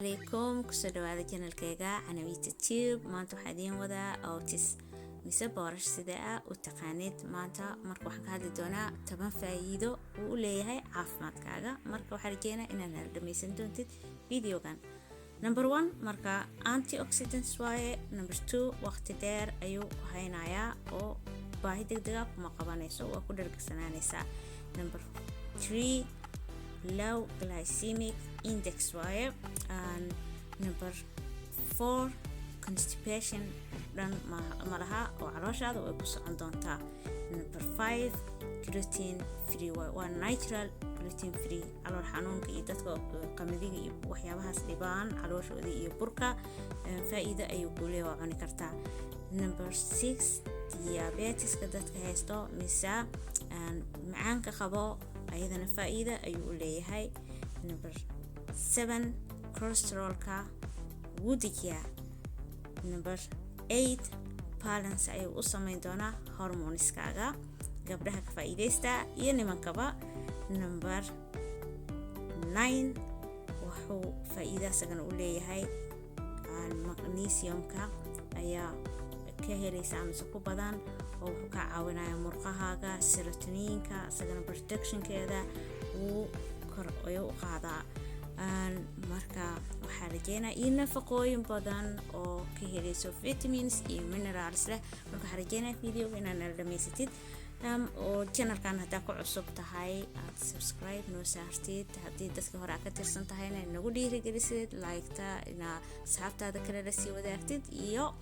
Calaykum, kusoo dhawaada channelkayga Canawita Tube. Maanta waxaa idiin wadaa oats mise boorash, sida a u taqaanid. Maanta marka waxaan ka hadli doonaa 10 faa'iido uu u leeyahay caafimaadkaaga. Marka waxaa rajeynaa inaad nala dhameysan doontid videogan. Number one, marka antioxidants waaye. Number two, waqti dheer ayuu ku haynayaa oo baahi degdega kuma qabanayso, waa ku dhargasanaanaysaa. Number three, low glycemic index waaye. Number four, constipation dhan ma laha oo calooshaada way ku socon doontaa. Number five, gluten free waaye, waa natural gluten free. Calool xanuunka iyo dadka qamadiga iyo waxyaabahaas dhibaan calooshooda iyo burka, faa-iido ayuu ku leeyahay, waa cuni kartaa. Number six, diabetiska dadka haysto mise macaanka qabo, ayadana faa-iida ayuu u leeyahay. Number seven, cholesterolka wuu dejiyaa. Number eight, balance ayuu u sameyn doonaa hormoneskaaga, gabdhaha ka faa-iideysta iyo nimankaba. Number nine, wuxuu faa-iida isagana u leeyahay, magnesiumka ayaa ka helaysa amase ku badan oo wuxuu ka caawinaya murqahaaga. Serotoninka isagana productionkeeda wuu kor ayuu u qaadaa. Marka waxaa rajeynaya iyo nafaqooyin badan oo ka helayso, vitamins iyo minerals leh. Marka waxaa rajeynaya videoga inaad nala dhamaysatid, oo channelkan haddaa ku cusub tahay aad subscribe noo saartid, haddii dadka hore aad ka tirsan tahayna nagu dhiirigelisid like-ta, inaa asxaabtaada kale la sii wadaagtid. Iyo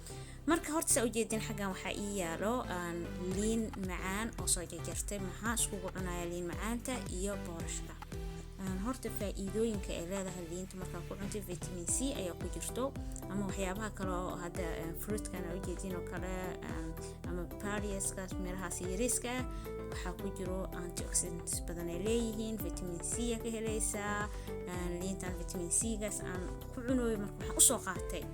marka horta saa ujeedin, xaggan waxaa ii yaalo liin macaan oo soo jarjartay. Maxaa iskugu cunaya liin macaanta iyo boorashka? Horta faa-iidooyinka ay leedahay liinta markaa ku cuntay, vitamin C ayaa ku jirto, ama waxyaabaha kale oo hadda fruitkan aa ujeedin oo kale, ama berrieskaas, meelahaas yariiska ah, waxaa ku jiro antioxidants badan ay leeyihiin. Vitamin C aa ka helaysaa liintan. Vitamin C gaas aan ku cunooyo marka waxaan usoo qaatay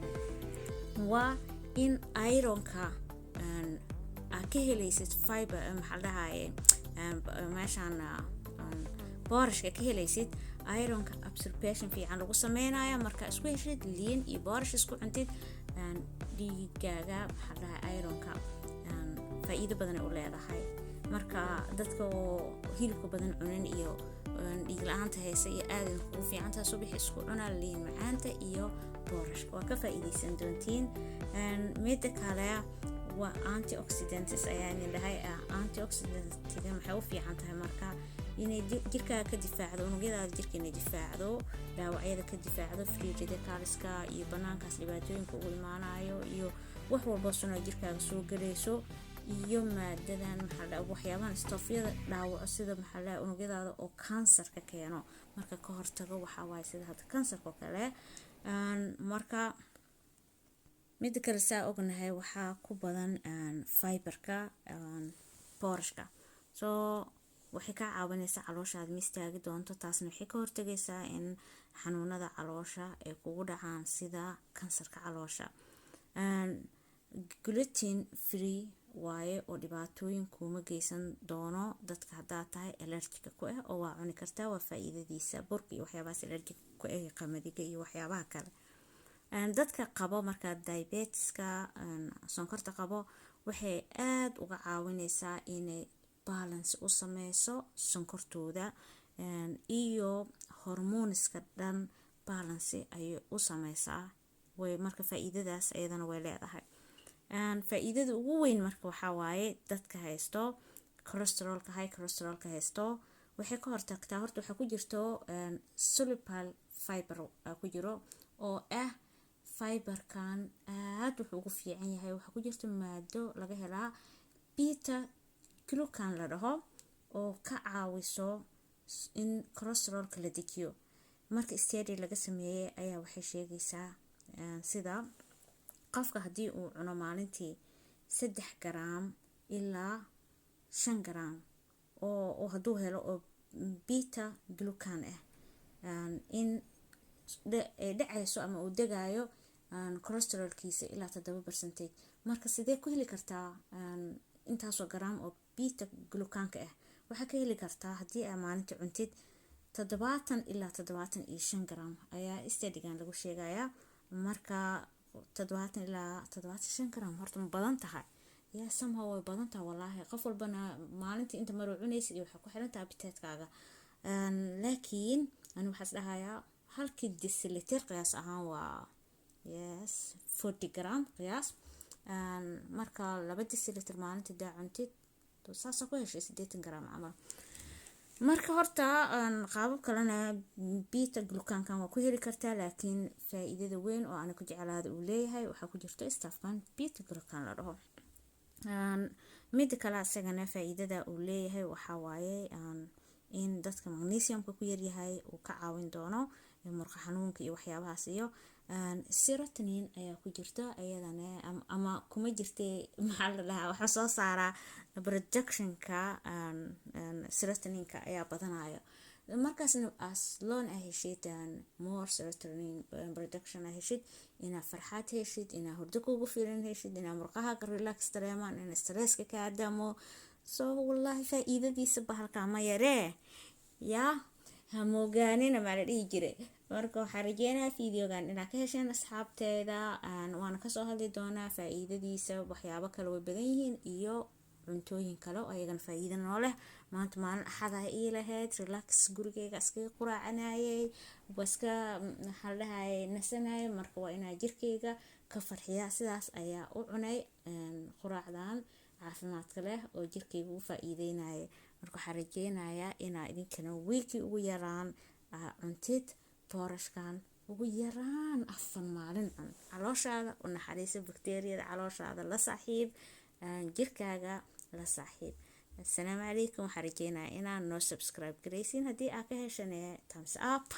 waa in ironka aa ka helaysid, fiber maxaa la dhahaye, meeshaan boorashka ka helaysid, ironka absorption fiican lagu sameynayo. Marka isku heshid liin iyo boorash isku cuntid, dhiigaaga maxaa la dhahay, ironka faa-iido badan u leedahay. Marka dadka oo hilibka badan cunin iyo dhiig la-aanta haysa iyo aadan kugu fiicantaha, subax isku cuna liin macaanta iyo boorashka, waa ka faa-iideysan doontiin. Mida kale waa antioxidants ayaa idin dhahay. Antioxidantga maxay u fiican tahay? Marka inay jirkaaga ka difaacdo, unugyadaada jirka inay difaacdo, dhaawacyada ka difaacdo, free radicalska iyo banaankaas dhibaatooyinka ugu imaanayo iyo wax walbo sunaa jirkaaga soo galayso, iyo maadadan maxaa waxyaabahan stofyada dhaawaco, sida maxaa la unugyadaada oo kansarka keeno marka ka hortago. Waxaa waaye sida hadda kansarka oo kale. Marka mida kale, saa ognahay, waxaa ku badan fiberka boorashka, so waxay kaa caawinaysaa calooshaada ma istaagi doonto. Taasna waxay ka hortagaysaa in xanuunada caloosha ay kugu dhacaan, sida kansarka caloosha. Gluten free waaye oo dhibaatooyin kuuma geysan doono dadka haddaa tahay allergiga ku ah, oo waa cuni kartaa. Waa faa-iidadiisa burka iyo waxyaabahaas allergiga ku ah, qamadiga iyo waxyaabaha kale. Dadka qabo markaa diabetiska, sonkorta qabo, waxay aada uga caawineysaa inay balance u sameyso sonkortooda iyo hormoniska dhan, balance ayay u sameysaa. Way marka faa-iidadaas ayadana way leedahay. Faa-iidada ugu weyn marka waxaa waaye dadka haysto cholesterolka, high cholesterolka haysto, waxay ka hortagtaa. Horta waxaa ku jirto soluble fiber ku jiro, oo ah fiberkan aad wuxuu ugu fiican yahay. Waxaa ku jirto maado laga helaa beta glucan la dhaho oo ka caawiso in cholesterolka la dejiyo. Marka study laga sameeyey ayaa waxay sheegaysaa sida qofka haddii uu cuno maalintii 3 garaam ilaa 5 garaam oo hadduu helo oo beta glucan ah, in ay dhacayso ama uu degayo cholesterolkiisa ilaa 7 percentage. Marka sidee ku heli kartaa intaasoo garaam oo beta glucanka ah? Waxaa ka heli kartaa haddii aa maalinta cuntid 70 ilaa 75 gram ayaa study-gan lagu sheegayaa. Marka 70 ilaa 75 gram horta ma badan tahay? Yaa, somehow way badan tahay wallaahi. Qof walbana maalintii inta maruu cunaysid iyo waxay ku xiran tahay appetite-kaaga, laakiin ani waxaas dhahayaa halkii deciliter qiyaas ahaan waa, yes, 40 gram qiyaas. Marka 2 deciliter maalintii daa cuntid, saasa ku heshay 80 gram camal. Marka horta qaabab kalena beta glucan-kan waa ku heli kartaa, laakiin faa-iidada weyn oo ana ku jeclaada uu leeyahay waxaa ku jirto stuff-kan beta glucan la dhaho. Mida kale isagana faa-iidada uu leeyahay waxaa waaye in dadka magnesiumka ku yaryahay uu ka caawin doono murqa xanuunka iyo waxyaabahaas. Iyo serotonin ayaa ku jirta ayadana, ama kuma jirte, maxaa la dhahaa, waxaa soo saaraa productionka serotoninka ayaa badanayo. Markaasna as long a heshid more serotonin production a heshid, inaa farxaad heshid, inaa hurdo kugu filan heshid, inaa murqahaaga relax dareemaan, ina stresska kaa damo. So wallahi faa-iidadiisa bahalkaa ma yaree, yaa hamoogaanina maa la dhihi jiray. Marka waxaa rajeynaya videogan inaad ka hesheen, asxaabteeda. Waana kasoo hadli doonaa faa-iidadiisa, waxyaabo kale way badan yihiin iyo cuntooyin kale oo ayagana faa-iida noo leh. Maanta maalin axada ii lahayd, relax, gurigeyga iskaga quraacanayay, iska, maxaa la dhahayay, nasanayay. Marka waa inaa jirkeyga ka farxiya. Sidaas ayaa u cunay quraacdan caafimaadka leh oo jirkeyga u faa-iideynaya. Marka waxaa rajeynayaa inaa idinkana wiikii ugu yaraan cuntid boorashkan, ugu yaraan 4 maalin cun. Calooshaada u naxariisa, bakteeriyada calooshaada la saaxiib, jirkaaga la saaxiib. Assalaamu calaykum. Waxaa rajeynayaa inaa noo subscribe garaysiin haddii aa ka heshanee. Thumbs up.